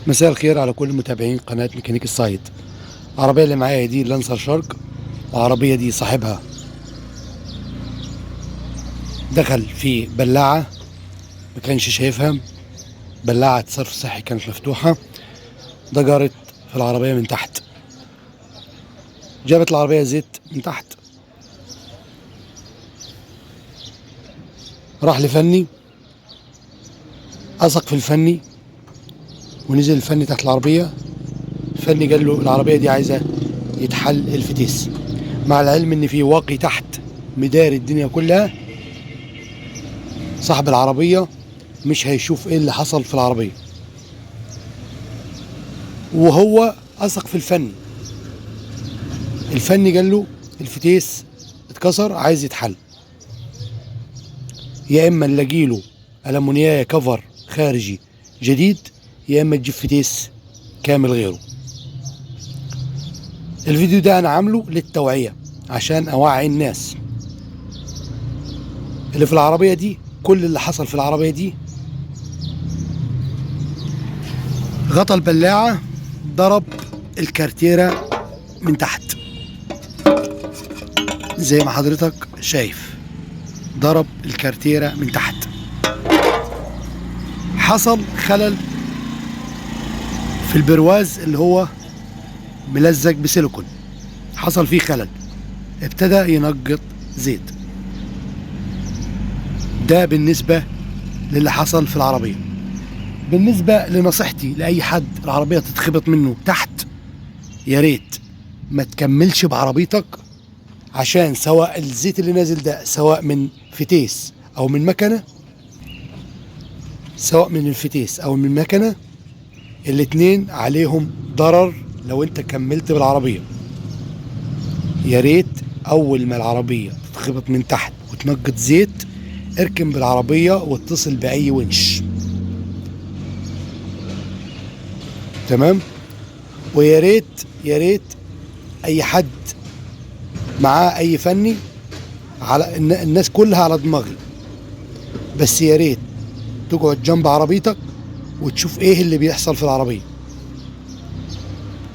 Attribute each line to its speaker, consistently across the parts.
Speaker 1: مساء الخير على كل متابعين قناة ميكانيك الصعيد. العربية اللي معايا دي لانسر شارك، العربية دي صاحبها دخل في بلاعة ما كانش شايفها، بلاعة صرف صحي كانت مفتوحة، ضجرت في العربية من تحت، جابت العربية زيت من تحت. راح لفني، أثق في الفني ونزل الفني تحت العربية. الفني قال له العربية دي عايزة يتحل الفتيس، مع العلم ان في واقي تحت مداري الدنيا كلها. صاحب العربية مش هيشوف ايه اللي حصل في العربية، وهو أثق في الفني. الفني قال له الفتيس اتكسر عايز يتحل، يا اما نلاقي له ألمونيا كفر خارجي جديد، يا اما تجيب فتيس كامل غيره. الفيديو ده انا عامله للتوعية عشان اوعي الناس اللي في العربية دي. كل اللي حصل في العربية دي، غطى البلاعة، ضرب الكارتيرة من تحت زي ما حضرتك شايف، ضرب الكارتيرة من تحت، حصل خلل في البرواز اللي هو ملزق بسيليكون، حصل فيه خلل، ابتدى ينقط زيت. ده بالنسبة للي حصل في العربية. بالنسبة لنصيحتي لأي حد العربية تتخبط منه تحت، يا ريت ما تكملش بعربيتك، عشان سواء الزيت اللي نازل ده سواء من فتيس أو من مكنة، سواء من الفتيس أو من مكنة، الاتنين عليهم ضرر لو انت كملت بالعربية. يا ريت اول ما العربية تتخبط من تحت وتنقط زيت، اركن بالعربية واتصل بأي ونش، تمام؟ ويا ريت يا ريت اي حد معاه اي فني، على الناس كلها على دماغي، بس يا ريت تقعد جنب عربيتك وتشوف ايه اللي بيحصل في العربية،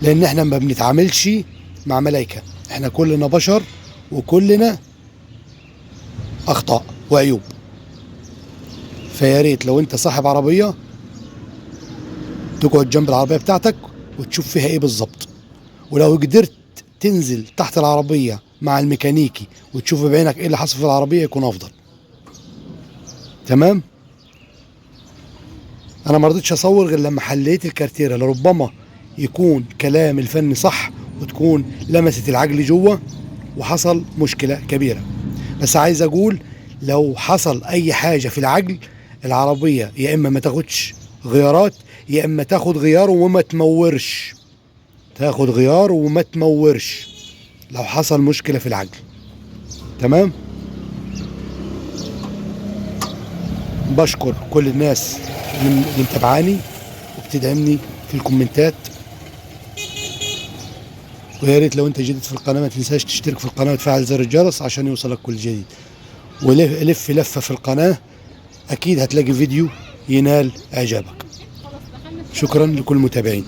Speaker 1: لان احنا ما بنتعاملش مع ملايكة، احنا كلنا بشر وكلنا اخطاء وعيوب. فيا ريت لو انت صاحب عربية تقعد جنب العربية بتاعتك وتشوف فيها ايه بالظبط، ولو قدرت تنزل تحت العربية مع الميكانيكي وتشوف بعينك ايه اللي حصل في العربية يكون افضل، تمام؟ انا ما رضيتش اصور غير لما حليت الكارتيرة، لربما يكون كلام الفني صح وتكون لمست العجل جوه وحصل مشكلة كبيرة. بس عايز اقول لو حصل اي حاجة في العجل، العربية يا اما ما تاخدش غيارات، يا اما تاخد غيار وما تمورش، تاخد غيار وما تمورش لو حصل مشكلة في العجل، تمام؟ بشكر كل الناس اللي متابعاني وبتدعمني في الكومنتات، ويا ريت لو انت جديد في القناة ما تنساش تشترك في القناة وتفعل زر الجرس عشان يوصلك كل جديد. ولف لفة في القناة اكيد هتلاقي فيديو ينال اعجابك. شكرا لكل المتابعين.